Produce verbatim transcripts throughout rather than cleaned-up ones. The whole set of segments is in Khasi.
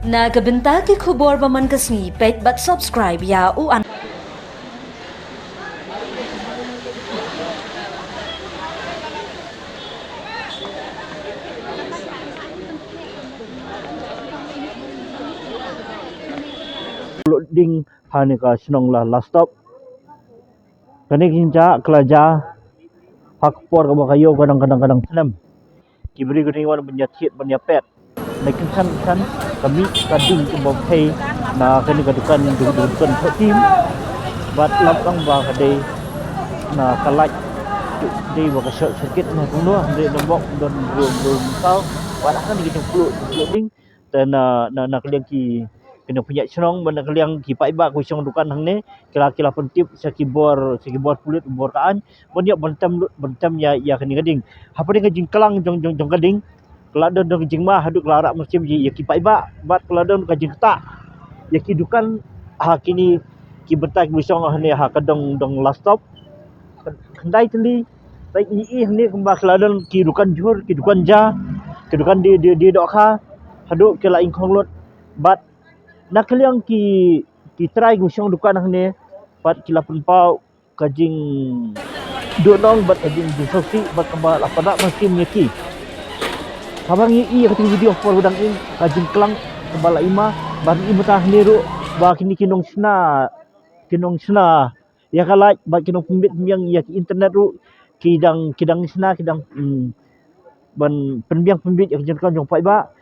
Na ka bynta ki khubor ba man ka sngi, peit bad subscribe ïa u an. Loading ha kane ka shnong La, Lastop. Kane ka jingjia ka la jia ha ka por kaba ka ïew ka dang, ka dang, ka dang snem. Ki briew ki dang wan ban ïa thied ban ïa pet. Na kyndit kyndit ka mih ka ding kumba pei na kane ka dukan, du-, du-, dukan pet tim. Bad lap lang ba ka dei na ka light, dei ba ka short circuit na kumno, dei na bok don briew, briew mynta. Bad ha kane ka jingpluh, pluh ding. Te na, na, na ka liang ki, ki nongpynïaid shnong, bad na ka liang ki paidbah ki shong dukan hangne, ki la, ki la pyntip sha ki bor, sha ki bor pulit, bor ka aiñ, ban ïa, ban tem lut, ban tem ïa, ïa kane ka ding. Hapdeng ka jingklang jong, jong, jong ka ding, ka la don, don ka jingma haduh ka la rah mynsiem ïa, ïa ki paidbah, bad ka la don ka jingktah ïa ki dukan, ha kine ki bynta ki shong hangne ha ka dong, dong Lastop. Khyndai tylli, peit ngi ïohi hangne kumba ka la don ki dukan jhur, ki dukan ja, ki dukan die, die, die dohkha, haduh ki la ïeng khong lut, bad na ka liang ki, ki trai ki shong dukan hangne, bad ki la pynpaw ka jingduhnong, bad ka jing, jingsngewsih, bad kaba la pynrah mynsiem ïa ki. Haba ngi ïohi ïa kata ka video por ba dang ïeng, ka jingklang kaba la i ma, bad ngi ïohi mynta hangne ruh, ba kine ki nongshna, ki nongshna ïa ka light, bad ki nongpynbit pynbiang ïa ki internet ruh, ki dang, ki dang shna, ki dang, mm, ban pynbiang pynbit ïa ka jingdonkam jong paidbah.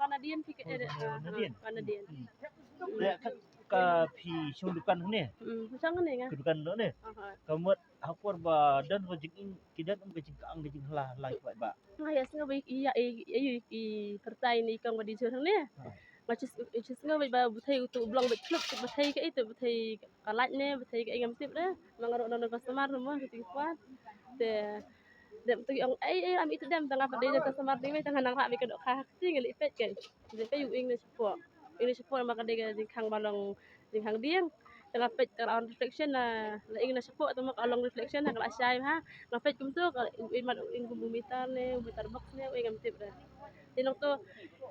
Kanadian phi ka, eh, Kanadian. Kanadian. Hmm. Ka, ka phi shong dukan hangne? Hmm, shong hangne nga. Ka dukan hangne? Aha. Ka mut ha por ba don ka jingïeng, ki don ka jingkang, ka jinghala, hala ki paidbah. Nga ïa sngew ba i, i, i, i, i pyrthei ne i kong ba dei jhur hangne. Ha. Nga shu, shu sngew ba bthei uto u blong ba khluk, bthei kaei to, bthei ka light ne, bthei kaei ngam tip re. Ma nga ruh nong customer ruh mo, kito ki kwah. Te dep to ki ong ei ei, am i te dem, tang nga pat dei customer dei me, tang nga nang rah me ka dohkha, kti nga leit peit kai. Dei peit u ïeng na shapoh. Ïeng na shapoh ma ka dei ka jingkhang ba long jingkhang dieng. Te nga peit ka la on reflection na, la ïeng na shapoh te ma ka long reflection na ka la shai bha. Nga peit kumto ka u ïeng mat, u ïeng kum u meter ne, u meter box ne, u ïeng ngam tip re. Te nangto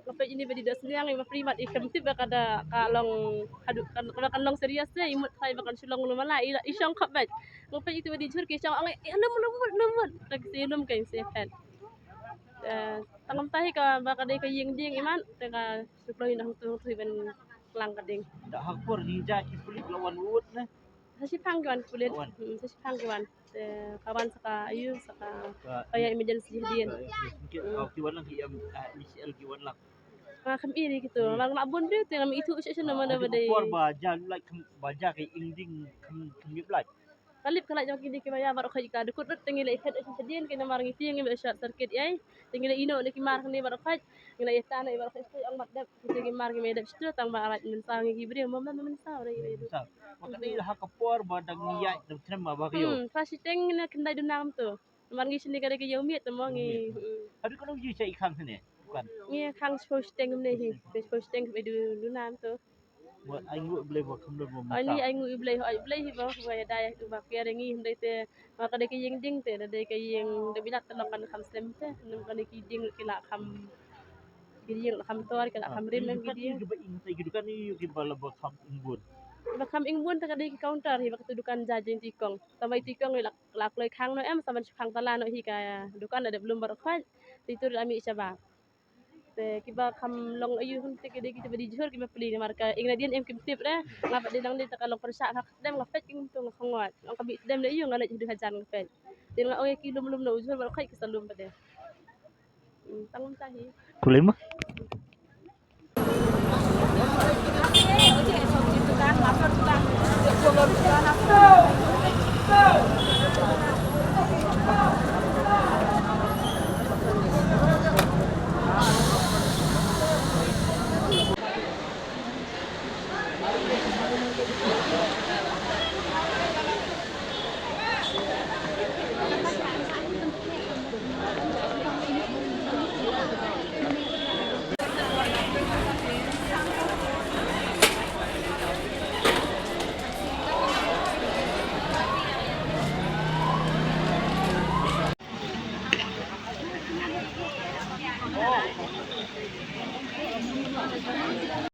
nga peit ine ba dei dohsniang, i ma Pri mat i kam tip ba ka da ka long haduh kan, kan long serious ne, i mut tharai ba kan shu long lum mala, i, i shong khop beit. Nga peit ito ba dei jhur ki shong ong, eh, num, num, num, num. Te ki shu num, ka ïeng shu phet. Eh, tang kumta hi kaba ka dei ka ïing dieng i mat, te ka shu kloi na hangtu hangtu hi ban klang ka ding. Da ha ka por jingïaid ki pulit la wan wut ne? Sa shiphang ki wan ki pulit. La wan. Hmm, sa shiphang ki wan. Te ka wan sa ka ayu, sa ka, ka, ka ïa emergency hadien. Ka, ka, ki, hmm, ki wan lang ki em, ah, M C L ki wan lang. Nga kham i ri kito. Hmm. Lang na bun briew te ngam ithuh sha sha namar, ah, ba dei. Por ba jia lait kham, ba jia ka ïing dieng kham, kham ïoh lait. Ka lip ka lait jong kine ki wire baroh khoit ka dei kut rut te ngi la iphet shadien ki namar ngi tieng ngi ba short circuit ïa. Te ngi la ïehnoh na ki mar kine baroh khoit. Ngi la ïa tan na baroh khoit ong mat dep. Te ki mar ngi me dep shtu tang ba arat mynsaw ngi ki briew mom mynsaw re. Mynsaw. Ba ka dei ha ka por ba dang ngi ïaid dang threm ba ka ïew. Hmm, ka shiteng na khyndai duna kumto. Namar ngi shini ka dei ka ïew miet te mo ngi. Ïew miet. Hmm. Hadien kano ïa sha i khang hane? Dukan. Ngi khang shiphew shiteng kumne hi. Shiphew shiteng kumne du duna kumto. Wat ai nguh Blei ba kham don ba mynsaw. Ani ai nguh Blei, ai Blei hi ba, ba ïa dei ba kiar ngi hynrei te, ba ka dei ka ïing ding te, da dei ka ïing da bilat te long kan kham slem te, nym kan ki ding ki la kham, ki ding la kham tor, ki la kham rim em ki ding. Ki ba ing te ki dukan ni ki ba la ba kham ing bun. Ba kham ing bun te ka dei ki counter hi ba ka tu dukan ja jing ti kong. Tama ti kong la la kloi khang no em, sa ban shu khang tala no hi ka dukan da dep lum baroh khoit. Ti tur ami shaba. Te kiba kham long aïu hun te ki dei kita ba di jhur kiba pli namar ka ing nadien em kim tip re. Nga ba dei nang dei ta ka long pyrshah ha ka dem nga peit king tu nga khongwat. Ong ka bi dem le aïu nga leit haduh hajan nga peit. Te nga ong ïa ki lum lum na u jhur baroh khoit ki sa lum ba dei. Hmm, tang um ta hi. Kulai ma?